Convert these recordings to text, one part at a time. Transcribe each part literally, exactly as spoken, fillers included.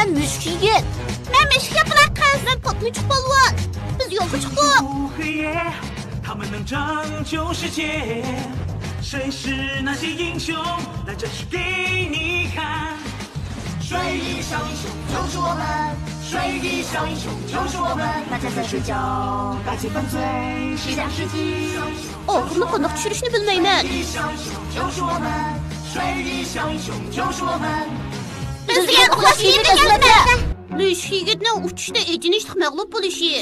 مەن مۈشۈك يىگىت. مەن مۈشۈك ياپىلاق قىز. مەن پاتمىچۇق پالۋان. بىز يولغا چىقتۇق. 黑夜，他们能拯救世界。谁是那些英雄？来，展示给你看。水翼小英雄就是我们，水翼小英雄就是我们。大家在睡觉，大气犯罪，是想世纪。 ئاخۇرىنى قانداق چۈشۈرۈشنى بىلمەيمەن. بىز دېگەن ئۇخلاش يېرىدەك ئەلۋەتتە. مۈشۈك يىگىتنىڭ ئۇچۇشتا ئېچىنىشلىق مەغلۇپ بولۇشى.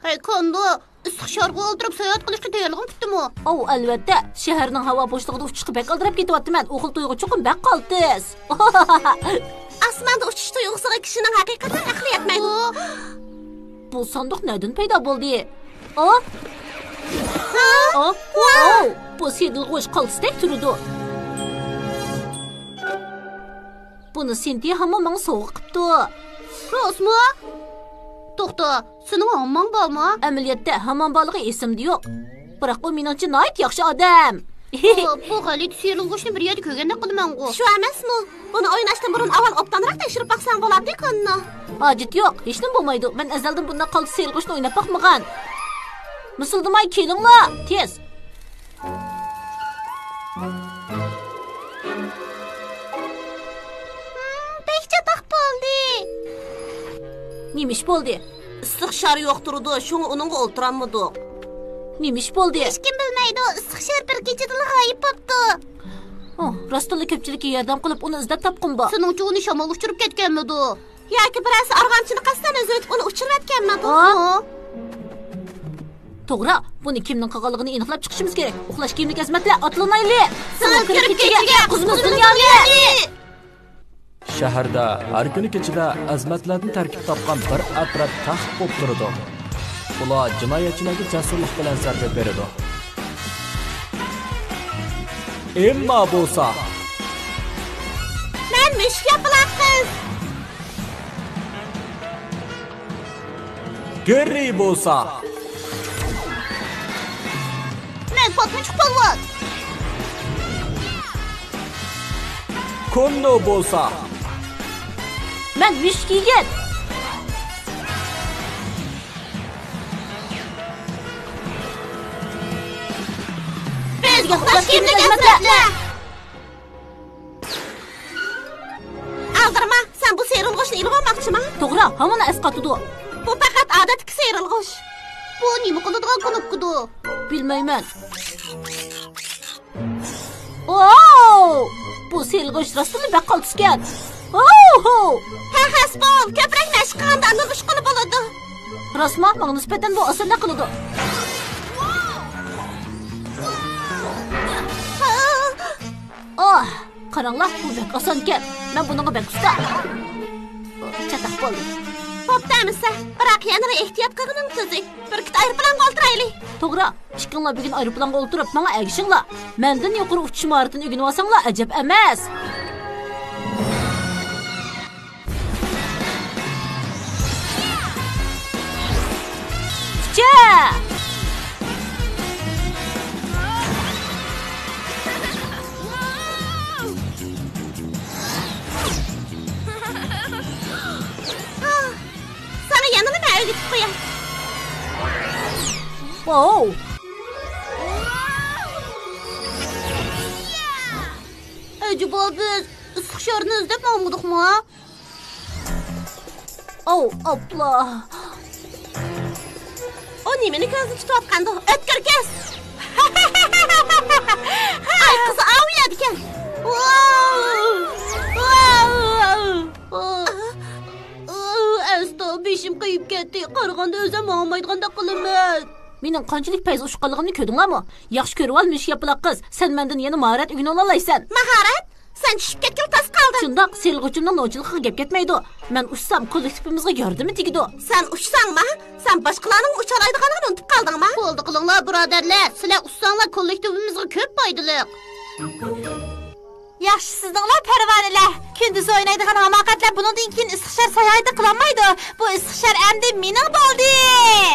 ھەي، كوندو، ئىسسىق شارغا ئولتۇرۇپ ساياھەت قىلىشقا تەييارلىقىڭ پۈتتىمۇ؟ ئاۋۇ، ئەلۋەتتە. شەھەرنىڭ ھاۋا بوشلۇقىدا ئۇچۇشقا بەك ئالدىراپ كېتىۋاتىمەن. ئۇ خىل تۇيغۇ چوقۇم بەك قالتىس. ئاسماندا ئۇچۇش تۇيغۇسىغا كىشىنىڭ ھەقىقەتەن ئەقلى يەتمەيدۇ. بۇ ساندۇق نەدىن پەيدا بولدى؟ ئا؟ ئا؟ ۋاۋ! بۇ سىيرىلغۇچ قالتىستەك تۇرىدۇ. بۇنى سىنتىيە ھاممام ماڭا سوۋغا قىپتۇ. راستمۇ؟ توختا، سېنىڭ ھامماڭ بارمۇ؟ ئەمەلىيەتتە ھاممام بارلىقى ئېسىمدە يوق. بىراق ئۇ مېنىڭچە ناھايىتى ياخشى ئادەم. ئا، بۇ غەلىتە سىيرىلغۇچنى بىر يەردە كۆرگەندەك قىلىمەنغۇ. شۇ ئەمەسمۇ؟ بۇنى ئويناشتىن بۇرۇن ئاۋۋال ئوبدانراق تەكشۈرۈپ باقساڭ بولاتتى، كوننو. ھاجىتى يوق، ھېچنېمە بولمايدۇ. مەن ئەزەلدىن بۇنداق قالتىس سىيرىلغۇچنى ئويناپ باقمىغان. مىسىلدىماي كېلىڭلار، تېز. بەك چاتاق بولدى. نېمە ئىش بولدى؟ ئىسسىق شار يوق تۇرىدۇ، شۇڭا ئۇنىڭغا ئولتۇرالمىدۇق. نېمە ئىش بولدى؟ ھېچكىم بىلمەيدۇ، ئىسسىق شار بىر كېچىدىلا غايىب بوپتۇ. ئوھ، راستتىنلا كۆپچىلىككە ياردەم قىلىپ، ئۇنى ئىزدەپ تاپقىنبۇ؟ سېنىڭچە ئۇنى شامال ئۇچۇرۇپ كەتكەنمىدۇ؟ ياكى بىرەرسى ئارغامچىنى قەستەن ئۈزۈۋېتىپ، ئۇنى ئۇچۇرۇۋەتكەنمىدۇ؟ ئا. توغرا، بۇنى كىمنىڭ قىلغانلىقىنى ئېنىقلاپ چىقىشىمىز كېرەك. ئۇخلاش كىيىملىك ئەزىمەتلەر، ئاتلىنايلى! سىڭىپ كىرىپ كېچىگە، قۇزىمىز دۇنيانى! شەھەردە ھەر كۈنى كېچىدە ئەزىمەتلەردىن تەركىب تاپقان بىر ئەترەت تەخت بولۇپ تۇرىدۇ. ئۇلار جىنايەتچىلەرگە جەسۇرلۇق بىلەن زەربە بېرىدۇ. ئېمما بولسا، مەن مۈشۈك ياپىلاق قىز. گېررى بولسا، مەن پاتمىچۇق پالۋان. كوننو بولسا، مەن مۈشۈك يىگىت. بىز ئۇخلاش كىيىملىك ئەزىمەتلەر. ئالدىرىما، سەن بۇ سىيرىلغۇچنى ئېلىۋالماقچىما؟ توغرا، ھامان ئەسقاتىدۇ. بۇ پەقەت ئادەتتىكى سىيرىلغۇچ. بۇ نېمە قىلىدىغان كۇنۇپكىدۇ؟ بىلمەيمەن. ئوو! بۇ سىيرىلغۇچ راستتىنلا بەك قالتىسكەن. ئوھو! ھە، ھەس بول، كۆپرەك مەشىق قىلغاندا ئاندىن ئۇچقىلى بولىدۇ. راستما، ماڭا نىسبەتەن بۇ ئاساندەك قىلىدۇ. ئاھ! قاراڭلار، بۇ بەك ئاسانكەن. مەن بۇنىڭغا بەك ئۇستا. چاتاق بولدى. بوپتۇ ئەمىسە، بىراق يەنىلا ئېھتىيات قىلغىنىڭ تۈزۈك. بىر كۈت ئايروپىلانغا ئولتۇرايلى. توغرا، ئىككىڭلار بۈگۈن ئايروپىلانغا ئولتۇرۇپ، ماڭا ئەگىشىڭلار. مەندىن يۇقىرى ئۇچۇش ماھارىتىنى ئۆگىنىۋالساڭلار ئەجەب ئەمەس. ئۇچە! ساڭا يەنىلا مەن ئۆگىتىپ قوياي. ۋاۋ! ئەجەبا، بىز ئىسسىق شارنى ئىزدەپ ماڭمىدۇقمۇ؟ ئاۋ، ئاپلا! ئۇ نېمىنى كۆزدە تۇتۇۋاتقاندۇ؟ ئۆتكۈر كۆز! ئاي، قىزى ئاۋۇ يەردىكەن! ۋاۋ! ۋاۋ! ئەستا، بېشىم قېيىپ كەتتى. قارىغاندا ئۆزۈم ماڭالمايدىغاندەك قىلىمەن. مېنىڭ قانچىلىك پەيز ئۇچقانلىقىمنى كۆردۈڭلارمۇ؟ ياخشى كۆرۈۋال، مۈشۈك ياپىلاق قىز. سەن مەندىن يەنە ماھارەت ئۆگىنىۋالالايسەن. ماھارەت؟ سەن چۈشۈپ كەتكىلى تاس قالدىڭ. شۇنداق، سىيرىلغۇچۇمنىڭ نوچىلىقىغا گەپ كەتمەيدۇ. مەن ئۇچسام، كوللېكتىپىمىزغا ياردىمى تېگىدۇ. سەن ئۇچساڭما؟ سەن باشقىلارنىڭمۇ ئۇچالايدىغانلىقىنى ئۇنتۇپ قالدىڭما؟ بولدى قىلىڭلار، بۇرادەرلەر. سىلەر ئۇچساڭلار، كوللېكتىپىمىزغا كۆپ پايدىلىق. ياخشى سىزدىڭلار، پەرۋانىلەر. كۈندۈز ئوينايدىغان ھاماقەتلەر بۇنىڭدىن كېيىن ئىسسىق شەھەر ساياھىتى قىلالمايدۇ. بۇ ئىسسىق شەھەر ئەمدى مېنىڭ بولدى.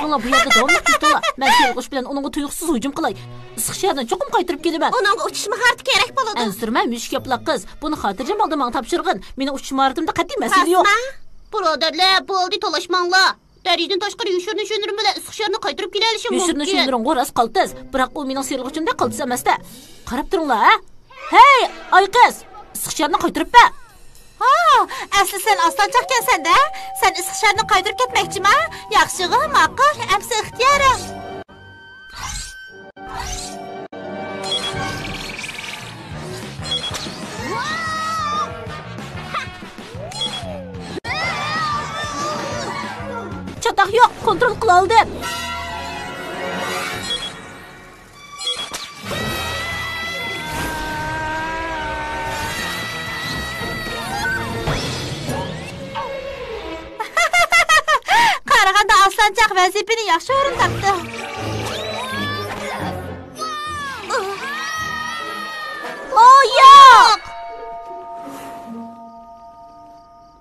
شۇڭا بۇ يەردە داۋاملىق تۇرۇڭلار. مەن سېرىلغۇچ بىلەن ئۇنىڭغا تۇيۇقسىز ھۇجۇم قىلاي. ئىسسىق شەھەرنى چوقۇم قايتۇرۇپ كېلىمەن. ئۇنىڭغا ئۇچۇش ماھارىتى كېرەك بولىدۇ. ئەنسىرىمە، مۈشۈك ياپىلاق قىز. بۇنى خاتىرجەم ھالدا ماڭا تاپشۇرغىن. مېنىڭ ئۇچۇش ماھارىتىمدە قەتئىي مەسىلە يوق. راستمۇ؟ بۇرادەرلەر، بولدى، تالاشماڭلار. دەرىجىدىن تاشقىرى يوشۇرۇن-يوشۇرۇن بىلەن ئىسسىق شەھەرنى قايتۇرۇپ كېلەلىشىم مۇمكىن. يوشۇرۇن-يوشۇرۇنغۇ راست قالتىس، بىراق ئۇ مېنىڭ سېرىلغۇچۇمدەك قالتىس ئەمەستە. قاراپ تۇرۇڭلار، ھە؟ ھەي، ئايقىز! ئىسسىق شەھەرنى قايتۇرۇپ بەر! ھا، ئەسلى سەن ئاسلانچاقكەنسەن-دە! سەن ئىسسىق شەھەرنى قايتۇرۇپ كەتمەكچىما؟ ياخشىغۇ، ماقۇل، ئەمسە ئىختىيارىڭ. چاتاق يوق، كونترول قىلالىدىم. قارىغاندا ئاسلانچاق ۋەزىپىنى ياخشى ئورۇنداپتۇ. ئو، ياق!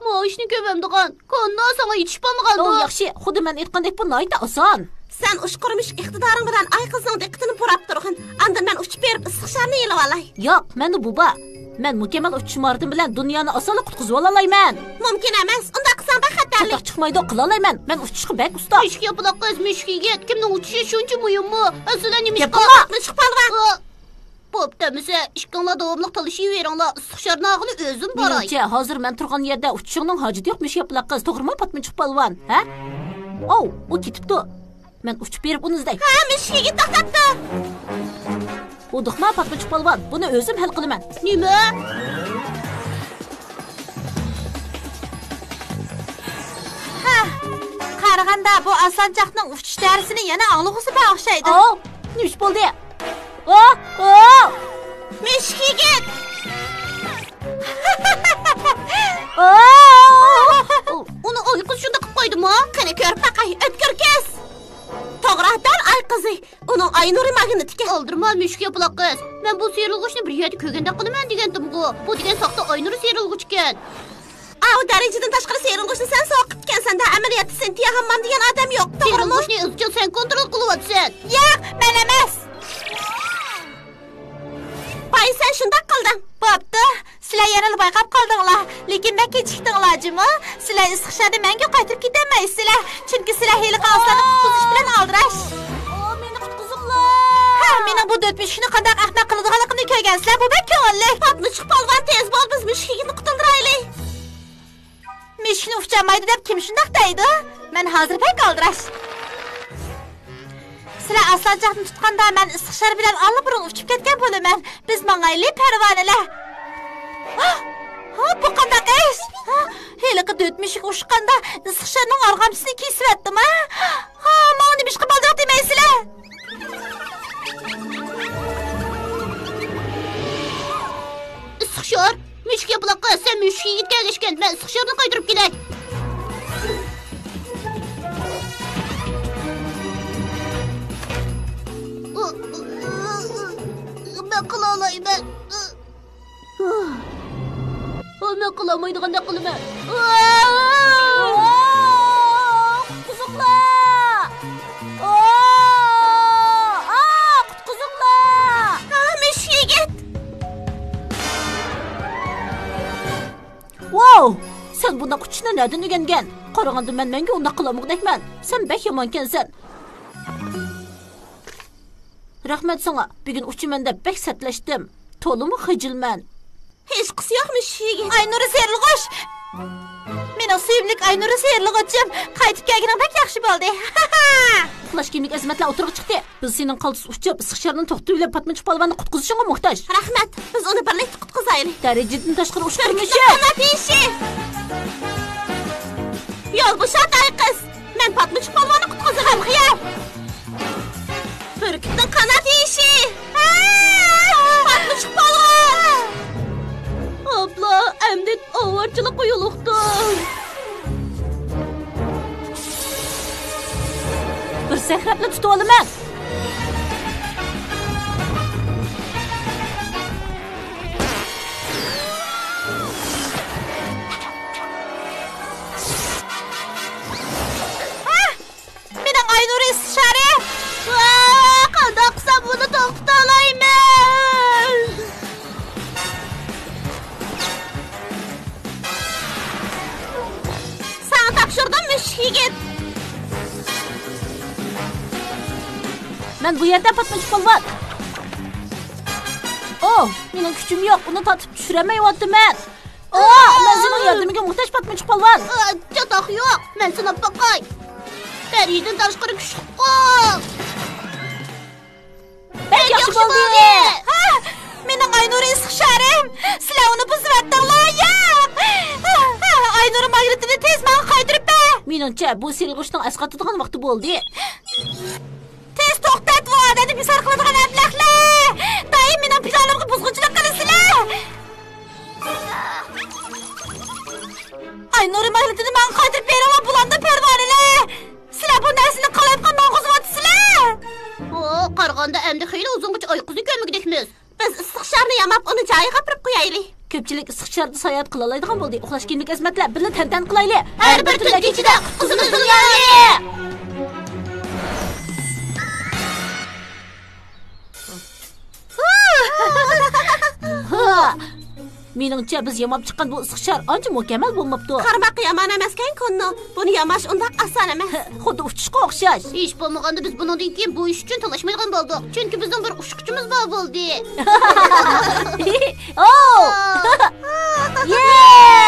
مائاشنى كۆمەمدىغان، كوندا ساڭا يېتىشىپ بولمىغاندۇ؟ ئو، ياخشى، خۇددى مەن ئېيتقاندەك بۇ ناھايىتى ئاسان. سەن ئۇچقۇر مۈشۈك ئىقتىدارىڭ بىلەن ئايقىزنىڭ دىققىتىنى بۇراپ تۇرغىن. ئاندىن مەن ئۇچۇپ بېرىپ ئىسسىق شارنى ئېلىۋالاي. ياق، مەندە بۇ بار. مەن مۇكەممەل ئۇچۇش ماھارىتىم بىلەن دۇنيانى ئاسانلا قۇتقۇزۇۋالالايمەن. مۇمكىن ئەمەس. ئۇنداق قىلساڭ بەك خەتەرلىك. چاتاق چىقمايدۇ، قىلالايمەن. مەن ئۇچۇشقا بەك ئۇستا. مۈشۈك ياپىلاق قىز، مۈشۈك يىگىت، كىمنىڭ ئۇچۇشى شۇنچە مۇھىممۇ؟ ئەسلى نېمىشقا؟ گەپ قىلما! مۈشۈك پالۋان! ئا، بوپتۇ، ئەمىسە ئىككىڭلار داۋاملىق تالىشىۋېرىڭلار، ئىسسىق شارنى ئالغىلى ئۆزۈم باراي. مېنىڭچە، ھازىر مەن تۇرغان يەردە ئۇچۇشۇڭنىڭ ھاجىتى يوق، مۈشۈك ياپىلاق قىز، توغرىمۇ، پاتمىچۇق پالۋان؟ ھە؟ ئاۋۇ، ئۇ كېتىپتۇ. مەن ئۇچۇپ بېرىپ ئۇنى ئىزدەي. ھە، مۈشۈك يىگىت توختاپتۇ. ھودۇقما، پاتمىچۇق پالۋان، بۇنى ئۆزۈم ھەل قىلىمەن. نېمە؟ ھە، قارىغاندا بۇ ئاسانچاقنىڭ ئۇچۇش دائىرىسىنى يەنە ئاڭلىغۇسى بار ئوخشايدۇ. ئاۋۇ، نېمە ئىش بولدى؟ ئو، ئو! مۈشۈك يىگىت! ئو! ئۇنى ئايقىز شۇنداق قىلىپ قويدىمۇ؟ قېنى كۆرۈپ باقاي، ئۆتكۈر كۆز! توغرا، دەل ئايقىزى. ئۇنىڭ ئاينۇرى ماگنىتىكەن. ئالدىرىما مۈشۈك ياپىلاق قىز. مەن بۇ سىيرىلغۇچنى بىر يەردە كۆرگەندەك قىلىمەن دېگەنتىمغۇ. بۇ دېگەن ساختا ئاينۇر سىيرىلغۇچ ئىكەن. ئاۋۇ دەرىجىدىن تاشقىرى سىيرىلغۇچنى سەن سوقۇپتىكەنسەن-دە، ئەمەلىيەتتە سېنتىيا ھاممام دېگەن ئادەم يوق، توغرىمۇ؟ سىيرىلغۇچنى ئىزچىل سەن كونترول قىلىۋاتىسەن. ياق، مەن ئەمەس. باي، سەن شۇنداق قىلدىڭ. بوپتۇ، سىلەر يەنىلا بايقاپ قالدىڭلار. لېكىن بەك كېچىكتىڭلار جۇمۇ. سىلەر ئىسسىق شەھەردىن مەڭگۈ قايتىرىپ كېتەلمەيسىلەر. چۈنكى سىلەر ھېلىقى ئاساننى قۇتقۇزۇش بىلەن ئالدىراش. ئا، مېنى قۇتقۇزۇڭلار! ھە، مېنىڭ بۇ دۆت مۈشۈكنى قانداق ئەخمەق قىلىدىغانلىقىمنى كۆرگەنسىلەر، بۇ بەك كۆڭۈللۈك. پاتمىچۇق پالۋان، تېز بول، بىز مۈشۈك يىگىتنى قۇتۇلدۇرايلى. مۈشۈكنى ئۇچالمايدۇ دەپ كىم شۇنداق دەيدۇ؟ مەن ھازىر بەك ئالدىراش. سىلەر ئاسانچاقنى تۇتقاندا، مەن ئىسسىق شار بىلەن ئاللىبۇرۇن ئۇچۇپ كەتكەن بولىمەن. بىز ماڭايلى، پەرۋانىلەر. ھا، ھا، بۇ قانداق ئىش؟ ھا، ھېلىقى دۆت مۈشۈك ئۇچقاندا، ئىسسىق شارنىڭ ئارغامچىسىنى كېسىۋەتتىمۇ؟ ھا، ماڭا نېمىشقا بولدۇق دېمەيسىلەر؟ ئىسسىق شار؟ مۈشۈك ياپىلاق قىز، سەن مۈشۈك يىگىتكە ئەگەشكىن، مەن ئىسسىق شارنى قايتۇرۇپ كېلەي. مەن قىلالايمەن. مەن قىلالمايدىغاندەك قىلىمەن. قۇتقۇزۇڭلار! قۇتقۇزۇڭلار! مۈشۈك يىگىت! ۋاۋ! سەن بۇنداق ئۇچۇشنى نەدىن ئۆگەنگەن؟ قارىغاندا مەن مەڭگۈ ئۇنداق قىلالمىغۇدەكمەن. سەن بەك يامانكەنسەن. رەھمەت ساڭا، بۈگۈن ئۇچىمەن دەپ بەك سەتلەشتىم. تولىمۇ خىجىلمەن. ھېچقىسى يوق، مۈشۈك يىگىت. ئاينۇرى سىيرىلغۇچ! مېنىڭ سۆيۈملۈك ئاينۇرى سىيرىلغۇچىم، قايتىپ كەلگىنىڭ بەك ياخشى بولدى. پلاش كىيىملىك ئەزىمەتلەر ئوتتۇرىغا چىقتى. بىز سېنىڭ قالتىس ئۇچۇپ، ئىسسىق شارنى توختىتىۋېلىپ، پاتمىچۇق پالۋاننى قۇتقۇزۇشۇڭغا موھتاج. رەھمەت، بىز ئۇنى بىرلىكتە قۇتقۇزايلى. دەرىجىدىن تاشقىرى ئۇچقۇرمىشى. بۈركۈتنىڭ قانات يېيىشى. يول بوشات، ئايقىز. مەن پاتمىچۇق پالۋاننى قۇتقۇزىمەن. خىيال. بۈركۈتنىڭ قانات يېيىشى. پاتمىچۇق پالۋان. ئابلا، ئەمدى ئاۋارىچىلىققا يولۇقتۇم. بىر سەكرەپلا تۇتۇۋالىمەن. مەن بۇ يەردە پاتمىچى پالۋان. ئو، مېنىڭ كۈچۈم يوق، ئۇنى تارتىپ چۈشۈرەلمەيۋاتىمەن. ئو، مەن سېنىڭ ياردىمىڭگە موھتاج پاتمىچى پالۋان. ئا، چاتاق يوق، مەن سىناپ باقاي. پەرىدىن تاشقىرى كۈچلۈك قول. بەك ياخشى بولدى. ھا، مېنىڭ ئاينۇرى ئىسسىق شارىم. سىلەر ئۇنى بۇزۇۋەتتىڭلار، ياق. ھا، ھا، ئاينۇرى ماگنىتىنى تېز ماڭا قايتۇرۇپ بەر. مېنىڭچە، بۇ سىلىغۇچنىڭ ئەسقاتىدىغان ۋاقتى بولدى. تېز توختات، بۇ ئادەمنى بىكار قىلىدىغان ئەبلەخلەر! دائىم مېنىڭ پىلانىمغا بۇزغۇنچىلىق قىلىسىلەر! ئاينۇرى ماگنىتىنى ماڭا قايتۇرۇپ بېرىڭلار، بۇلاندۇر پەرۋانىلەر! سىلەر بۇ نەرسىنى قالايمىقان ماڭغۇزۇۋاتىسىلەر! ئو، قارىغاندا ئەمدى خېلى ئۇزۇنغىچە ئايقىزنى كۆرمىگۈدەكمىز. بىز ئىسسىق شارنى ياماپ، ئۇنى جايىغا ئاپىرىپ قويايلى. كۆپچىلىك ئىسسىق شاردا ساياھەت قىلالايدىغان بولدى. ئۇخلاش كىيىملىك ئەزىمەتلەر، بىللە تەنتەنە قىلايلى. ھەر بىر تۈن كېچىدە قىزىمىز دۇنياۋى. ھا! مېنىڭچە، بىز ياماپ چىققان بۇ ئىسسىق شار ئانچە مۇكەممەل بولماپتۇ. قارىماققا يامان ئەمەسكەن، كوننو. بۇنى ياماش ئۇنداق ئاسان ئەمەس. خۇددى ئۇچۇشقا ئوخشاش. ھېچ بولمىغاندا بىز بۇنىڭدىن كېيىن بۇ ئىش ئۈچۈن تالاشمايدىغان بولدۇق. چۈنكى بىزنىڭ بىر ئۇچقۇچىمىز بار بولدى. ئو! يې!